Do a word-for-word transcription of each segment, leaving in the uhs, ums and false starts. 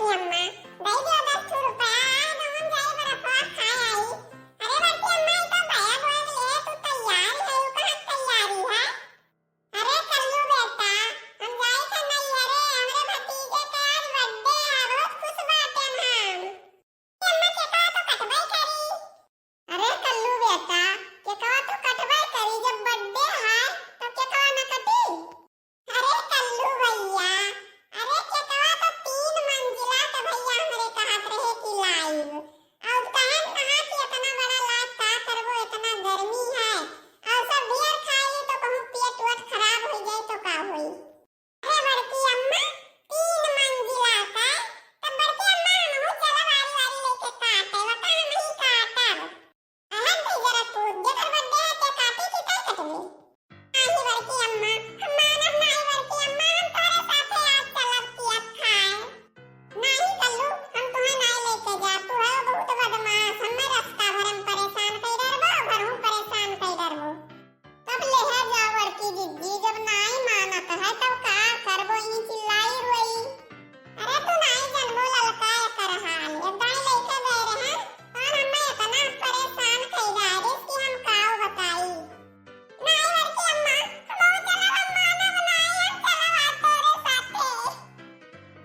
अम्मा, दे दियो दस ठो रुपया, आज हम जाई बर्फवा खाए आई। अरे बड़की अम्मा, ई तो बैग वैग ले तू तैयार है, उ कहाँ तैयारी है? अरे कल्लू बेटा, हम जाई थे नैहरे, हमरे भतीजे के आज birthday है, बहुत खुश बाटे हम। अम्मा, केकवा तो कटबे करी। अरे कल्लू बेटा, केकवा तो कटबे करी, जब birthday है तो केकवा न कटी? अरे कल्लू भैया, अरे केकवा तो तीन मंजिला के भैया हमरे कहत रहे कि लाइब। और कहन कहा कि इतना बड़ा लाइब का करबो, इतना गर्मी है, और सब ढेर खाई तो कहूँ पेट वेट खराब हो जाए तो का होई? अरे बड़की अम्मा, तीन मंजिला का, तब बड़की अम्मा हमहू चलब आरी आरी लेके काटे, बता हमही काटब। अहन तू जरा कूद, जेकर birthday है ते काटी कि तै कटबे? नाही बड़की अम्मा, हम मानब नाही बड़की अम्मा, हम तोरे साथे आज चलब cake खाए। नाही कल्लू, हम तुहे नाही लेके जाब, तू है बहुत बदमाश, हमें रास्ता भर में परेशान कई डरबो, घरहू परेशान कई डरबो। तब लेहे जाओ बड़की जिज्जी, जब नाई मानत है तब का करबो, ई चिल्लाई रोई। अरे तू नाई जनबो ललका एकर हाल, एक दाई लेके गए रहे, तहन हमें इतना परेशान कई डारिस कि हम काऊ बताई। नाई बड़की अम्मा, हम चलब, हम मानब नाई, हम चलब आज तोरे साथे।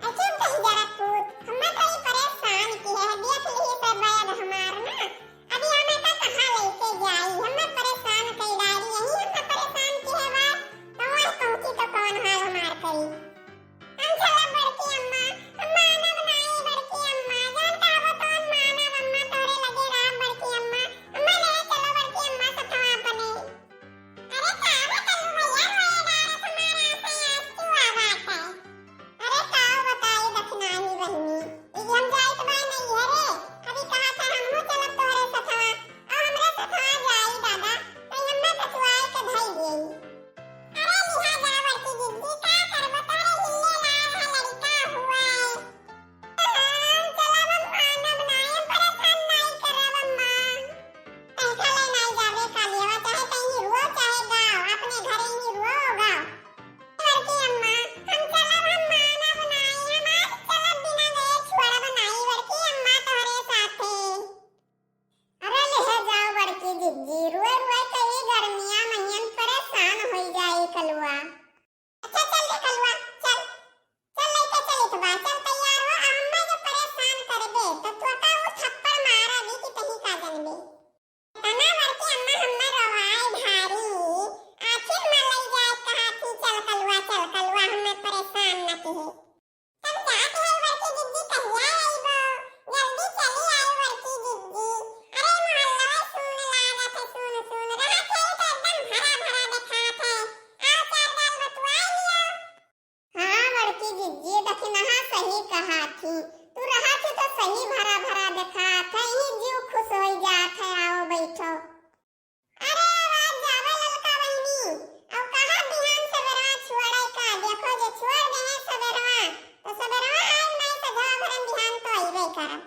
अरे चुप रही जरा पूत, हमें तो ई परेशान की है, देख ली सब बैग हमार ना। अभी हमें तो कहाँ लेके जाई, हमें परेशान कई डारी, यही हमें परेशान की है बात, तो वह पहुँची तो कौन हाल हमार करी। हम चलब बड़की अम्मा, हम मानब नाई बड़की अम्मा, जौन कहबो तौन मानब अम्मा, तोरे लगे रहब बड़की अम्मा, अम्मा ले चलो बड़की अम्मा सथवा अपने। अरे का हो कल्लू भैया, रोए डारत हमारा से आज क्यों आवाज है? अरे का बताई दखिनाही बहिनी, ई हम जाइत बाय नैहरे, अभी कहा था हमहू चलब तोहरे सथवा, और हमरे सथवा जाई दादा, नहीं हमें सथुआए के धई देई। अरे लिहा जा बड़की जिज्जी, का करबो तोहरे लिए लाल है लड़का हुआ है। हम चलब, हम मानब नाई, हम परेशान नाई करब अम्मा। पैसा ले नाई जाबे कालियावा, चाहे कहीं रुओ, चाहे गाओ, अपने घरे ही रुओ, गाओ। बड़की अम्मा, हम चलब, हम मानब नाई, हम आज चलब बिना गए छोड़ब नाई, बड़की अम्मा तोहरे साथे। अरे लेहे जाओ बड़की जिज्जी, रुए रुए कई गर्मिया महियन परेशान होई जाई कलुआ। अच्छा चल रे कलुआ, चल, चल लेके चलित बा, चल तैयार हो, आ हम्मे जो परेशान करबे, तो तोका उ थप्पड़ मारबी कि तहीं का जनबे। तना बड़की अम्मा हम्मे रोवाई भारी, आखिर में लई जाए कहा थी, चल कलुआ, चल कलुआ, हम्मे परेशान न किहे। तब जात है बड़की जिज्जी कहिया आइबो, जल्दी चली आई बड़की जिज्जी। अरे मोहल्ला सुन लागत है, सुन सुन, राह चली तो एकदम भरा भरा देखात है, आओ चार गाल बतुआ लियो। हाँ बड़की जिज्जी, दखिनहा सही कहा थी। तू रहा थी तो सही भरा भरा देखात है, यही जीव खुश होई जात है। आओ बैठो। अरे आवाज जावे ललका बहिनी, अब कहा बिहान सबेरवा छोड़े का? देखो जे छोड़ दे सबेरवा, तो सबेरवा आए नहीं सजवा भरन बिहान तो अइबे करब।